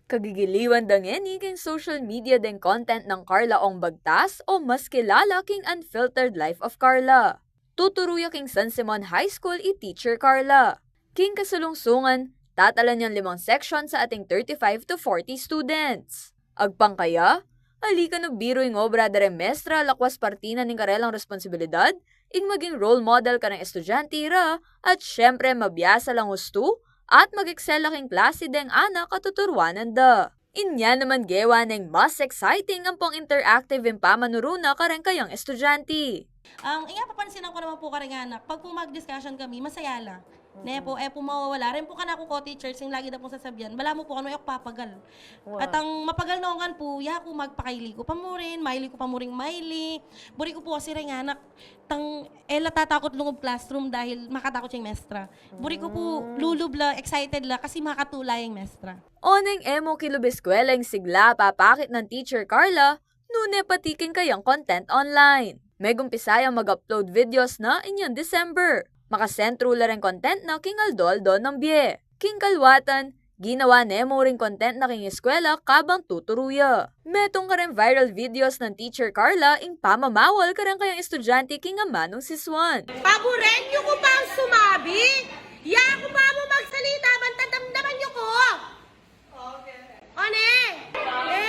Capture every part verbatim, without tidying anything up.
Kagigiliwan da ngeni king social media deng content nang Carla Ong Bagtas o mas kilala king Unfiltered Life of Carla. Tuturu ya king San Simon High School i Teacher Carla. King kasalungsungan, tatalan yang limang section sa ating thirty-five to forty students. Agpang kaya, ali kanu biru ing obra da reng mestra lakwas parti na ning karelang responsibilidad, ing maging role model kareng estudyante ra, at syempre mabiasa lang ustu, at mag-excel la king klase deng anak a tuturuanan da. Inya naman gewa neng mas exciting ampong interactive ing pamanuru na kareng kayang estudyante. Ang iya papansinan ku naman pu kareng anak, pag pu mag-discussion kami, masaya la. Ne pu, e pu mawawala. Ren pu kanaku co-teachers, ing lagi da pung sasabian, balamu pu kanu e ku papagal. Wow. At ang mapagal nongan pu, ya ku magpakaili ku pa mu rin, maili ku pa mu ring maili. Buri ku pu kasi reng anak, tang e la tatakut lungub classroom dahil makatakut yang mestra. Buri ku pu, lulub la, excited la, kasi makatula yang mestra. Oneng e mu kilub eskwela ing sigla papakit nang Teacher Carla, nune pati king kayang content online. Megumpisa yang mag-upload videos na inyang December. Makasentru la reng content na king aldo-aldo nang bie. King kalwatan, ginawa ne mu ring content na king eskwela kabang tuturu ya. Metung kareng viral videos nang Teacher Carla ing pamamawal kareng kayang estudyante king amanung sisuan. Paburen yu ku pang sumabi? Ya ku pa mu magsalita, bantang damdaman yu ku. O ne? E,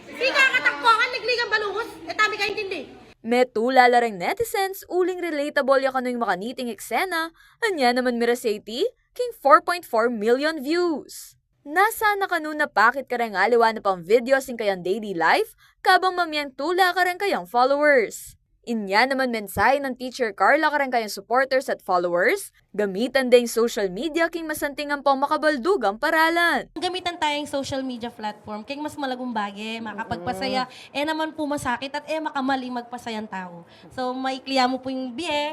di kakatakpokan, liglig ang balungus. E ta mikaintindi. Metula la reng netizens uling relatable ya kanu ing makaniting eksena, anya naman mirasya iti king four point four million views. Nasana kanu napakit kareng aliwa na pang videos ing kayang daily life, kabang mamie tula kareng kayang followers. Inya naman mensahe nang Teacher Carla kareng kayang supporters at followers, gamitan deng social media king masanting ampong makabaldugang paralan. Gamitan taya ing social media platform king mas malagung bage, makapagpasaya, e naman pu masakit at e makamali magpasayang tau. So, maikli ya mu pu ing bie,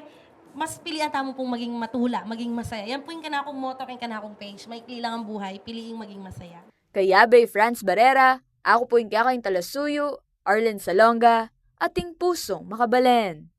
mas pilian tamu pung maging matula, maging masaya. Yan pu ing kanakung motto king kanakung page, maikli lang ang buhay, piliing maging masaya. Kayabe i Franz Barrera, aku pu ing kekayung talasuyu, Arlen Salonga, ating pusung makabalen.